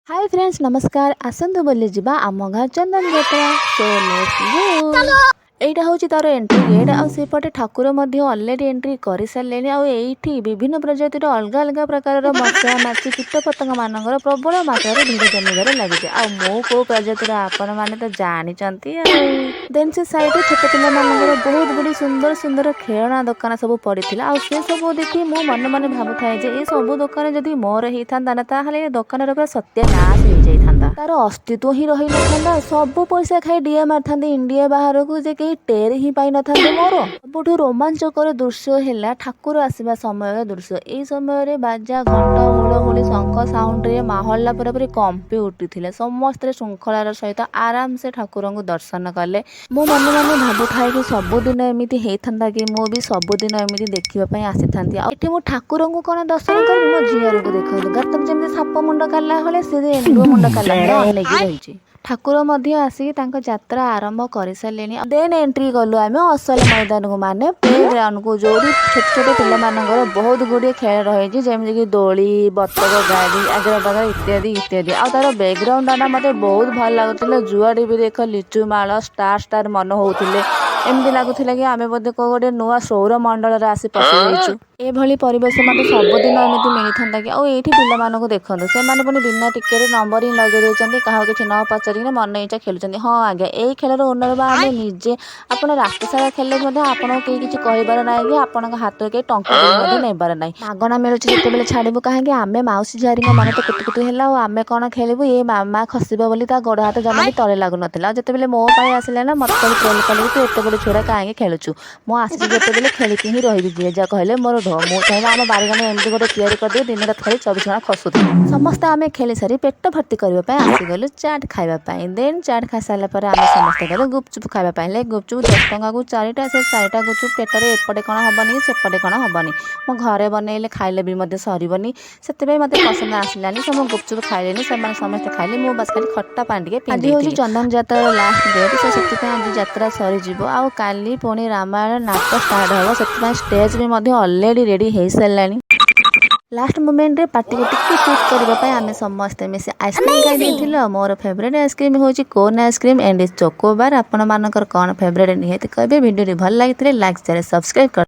High friends, ନମସ୍କାର। ଆସନ୍ତୁ ବୁଲିଯିବା ଆମ ଗାଁ Chandan Yatra. So let's go. ଏଇଟା ହେଉଛି ତାର ଏଣ୍ଟ୍ରି ଗେଟ୍ ଆଉ ସେପଟେ ଠାକୁର ମଧ୍ୟ ଅଲରେଡ଼ି ଏଣ୍ଟ୍ରି କରିସାରିଲେଣି। ଆଉ ଏଇଠି ବିଭିନ୍ନ ପ୍ରଜାତିର, ଅଲଗା ଅଲଗା ପ୍ରକାରର ମଶା, ମାଛି, କୀଟପତଙ୍ଗ ମାନଙ୍କର ପ୍ରବଳ ମାତ୍ରାରେ ଭିଡ଼ ଜମିବାରେ ଲାଗିଛି। ଆଉ ମୁଁ କୋଉ ପ୍ରଜାତିର, ଆପଣମାନେ ତ ଜାଣିଛନ୍ତି। ଆଉ ଦେନ୍ ସେ ସାଇଡ଼ରେ ଛୋଟ ପିଲାମାନଙ୍କର ବହୁତ ଗୁଡ଼ିଏ ସୁନ୍ଦର ସୁନ୍ଦର ଖେଳଣା ଦୋକାନ ସବୁ ପଡ଼ିଥିଲା। ଆଉ ସେ ସବୁ ଦେଖି ମୁଁ ମନେ ମନେ ଭାବୁଥାଏ ଯେ ଏ ସବୁ ଦୋକାନ ଯଦି ମୋର ହେଇଥାନ୍ତା ନା, ତାହେଲେ ଏ ଦୋକାନର ପୁରା ସତ୍ୟାନାଶ ହେଇଯାଇଥାନ୍ତା, ତାର ଅସ୍ତିତ୍ୱ ହିଁ ରହିନଥାନ୍ତା। ସବୁ ପଇସା ଖାଇ ଡିଆ ମାରିଥାନ୍ତେ ଇଣ୍ଡିଆ ବାହାରକୁ ଯେ କେହି ଟେର ହିଁ ପାଇନଥାନ୍ତେ ମୋର। ସବୁଠୁ ରୋମାଞ୍ଚକର ଦୃଶ୍ୟ ହେଲା ଠାକୁର ଆସିବା ସମୟର ଦୃଶ୍ୟ। ଏଇ ସମୟରେ ବାଜା, ଘଣ୍ଟ, ହୁଳହୁଳି, ଶଙ୍ଖ ସାଉଣ୍ଡରେ ମାହୋଲଟା ପୁରାପୁରି କମ୍ପି ଉଠିଥିଲା। ସମସ୍ତେ ଶୃଙ୍ଖଳାର ସହିତ ଆରାମସେ ଠାକୁରଙ୍କୁ ଦର୍ଶନ କଲେ। ମୁଁ ମନେ ମନେ ଭାବୁଥାଏ କି ସବୁଦିନ ଏମିତି ହେଇଥାନ୍ତା କି, ମୁଁ ବି ସବୁଦିନ ଏମିତି ଦେଖିବା ପାଇଁ ଆସିଥାନ୍ତି। ଆଉ ଏଠି ମୁଁ ଠାକୁରଙ୍କୁ କ'ଣ ଦର୍ଶନ କରିବି, ମୋ ଝିଅକୁ ଦେଖନ୍ତୁ, ଗାତରେ ଯେମିତି ସାପ ମୁଣ୍ଡ କାଢ଼ିଲା ଭଳିଆ, ସେ ଏଣ୍ଡୁଅ ମୁଣ୍ଡ କାଢ଼ିଲା ଭଳିଆ ଅନେଇକି ରହିଛି। ଠାକୁର ମଧ୍ୟ ଆସିକି ତାଙ୍କ ଯାତ୍ରା ଆରମ୍ଭ କରିସାରିଲେଣି। ଦେନ୍ ଏଣ୍ଟ୍ରି କଲୁ ଆମେ ଅସଲ ମଇଦାନକୁ, ମାନେ ପ୍ଲେ ଗ୍ରାଉଣ୍ଡକୁ, ଯୋଉଠି ଛୋଟ ଛୋଟ ପିଲାମାନଙ୍କର ବହୁତ ଗୁଡ଼ିଏ ଖେଳ ରହିଛି, ଯେମିତିକି ଦୋଳି, ବତକ ଗାଡ଼ି, ଆଗର ବାଗର ଇତ୍ୟାଦି ଇତ୍ୟାଦି। ଆଉ ତାର ବ୍ୟାକଗ୍ରାଉଣ୍ଡଟା ନା ମୋତେ ବହୁତ ଭଲ ଲାଗୁଥିଲା। ଯୁଆଡ଼େ ବି ଦେଖ ଲିଚୁ ମାଳ, ଷ୍ଟାର ଷ୍ଟାର ମନେ ହଉଥିଲେ। ଏମିତି ଲାଗୁଥିଲା କି ଆମେ ବୋଧେ କୋଉ ଗୋଟେ ନୂଆ ସୌରମଣ୍ଡଳରେ ଆସି ପଶିଯାଇଛୁ। ଏଭଳି ପରିବେଶ ମୋତେ ସବୁଦିନ ଏମିତି ମିଳିଥାନ୍ତା କି। ଆଉ ଏଇଠି ପିଲାମାନଙ୍କୁ ଦେଖନ୍ତୁ, ସେମାନେ ପୁଣି ବିନା ଟିକେଟ ନମ୍ବରିଂ ଲଗେଇ ଦେଇଛନ୍ତି। କାହାକୁ କିଛି ନ ପଚାରିକିନା ମନ ଇଚ୍ଛା ଖେଳୁଛନ୍ତି। ହଁ ଆଜ୍ଞା, ଏଇ ଖେଳର ଓନର ବା ଆମେ ନିଜେ। ଆପଣ ରାତି ସାରା ଖେଳିଲେ ମଧ୍ୟ ଆପଣଙ୍କୁ କେହି କିଛି କହିବାର ନାହିଁ କି ଆପଣଙ୍କ ହାତରୁ କେହି ଟଙ୍କା ଦେଇ ମଧ୍ୟ ନେବାର ନାହିଁ। ମାଗଣା ମିଳୁଛି ଯେତେବେଳେ, ଛାଡ଼ିବୁ କାହିଁକି ଆମେ? ମାଉସୀ ଝିଆରୀଙ୍କ ମନ ତ କୁତୁ କୁତୁ ହେଲା। ଆଉ ଆମେ କ'ଣ ଖେଳିବୁ? ଏ ମାମା ଖସିବ ବୋଲି ତା ଗୋଡ଼ ହାତ ଜମା ବି ତଳେ ଲାଗୁନଥିଲା। ଆଉ ଯେତେବେଳେ ମୋ ପାଇଁ ଆସିଲା ନା, ମୋତେ ସବୁ ଟ୍ରୋଲ୍ କଲେ କି ତୁ ଏତେ ବଡ଼ ଛୁଆଟା କାହିଁକି ଖେଳୁଛୁ? ମୁଁ ଆସିଛି ଯେତେବେଳେ, ଖେଳିକି ହିଁ ରହିବି। ଯିଏ ଯାହା କହିଲେ ମୋର ଢୋ। ମୁଁ ଚାହିଁଲେ ଆମ ବାରିଗାନେ ଏମିତି ଗୋଟେ ତିଆରି କରିଦେବି, ଦିନ ରାତି ଖାଲି 24 ଘଣ୍ଟା ଖସୁଥିବ। ସମସ୍ତେ ଆମେ ଖେଳି ସାରି ପେଟ ଭର୍ତ୍ତି କରିବା ପାଇଁ ଆସିଗଲୁ ଚାଟ୍ ଖାଇବା ପାଇଁ। ଦେନ୍ ଚାଟ୍ ଖାଇସାରିଲା ପରେ ଆମେ ସମସ୍ତେ ଗଲୁ ଗୁପଚୁପ୍ ଖାଇବା ପାଇଁ। ହେଲେ ଗୁପଚୁପ୍ 10 ଟଙ୍କାକୁ ଚାରିଟା। ସେ ଚାରିଟା ଗୁପଚୁପ୍ ପେଟରେ ଏପଟେ କ'ଣ ହବନି କି ସେପଟେ କ'ଣ ହବନି। ମୁଁ ଘରେ ବନେଇଲେ ଖାଇଲେ ବି ମଧ୍ୟ ସରିବନି। ସେଥିପାଇଁ ମୋତେ ପସନ୍ଦ ଆସିଲାନି। ସେ ମୁଁ ଗୁପଚୁପ୍ ଖାଇଲିନି, ସେମାନେ ସମସ୍ତେ ଖାଇଲେ। ମୁଁ ବାସ୍ ଖାଲି ଖଟା ପାଣି ଟିକେ ପିଇ। ଆଜି ହେଉଛି ଚନ୍ଦନ ଯାତ୍ରାର ଲାଷ୍ଟ ଡେଟ୍। ସେ ସେଥିପାଇଁ ଆଜି ଯାତ୍ରା ସରିଯିବ ଆଉ କାଲି ପୁଣି ରାମାୟଣ ନାଟ ଷ୍ଟାର୍ଟ ହେବ। ସେଥିପାଇଁ ଷ୍ଟେଜ୍ ବି ମଧ୍ୟ ଅଲରେଡ଼ି ରେଡ଼ି ହେଇସାରିଲାଣି। ଲାଷ୍ଟ ମୋମେଣ୍ଟରେ ପାଟିକୁ ଟିକେ ସୁଟ୍ କରିବା ପାଇଁ ଆମେ ସମସ୍ତେ ମିଶି ଆଇସ୍କ୍ରିମ୍ ଖାଇ ଦେଇଥିଲୁ। ଆଉ ମୋର ଫେଭରେଟ୍ ଆଇସ୍କ୍ରିମ୍ ହେଉଛି କୋନ୍ ଆଇସ୍କ୍ରିମ୍ ଆଣ୍ଡ ଚୋକୋବାର। ଆପଣମାନଙ୍କର କ'ଣ ଫେଭରେଟ୍, ନିହାତି କହିବେ। ଭିଡ଼ିଓଟି ଭଲ ଲାଗିଥିଲେ ଲାଇକ୍, ସେୟାର, ସବସ୍କ୍ରାଇବ୍ କର।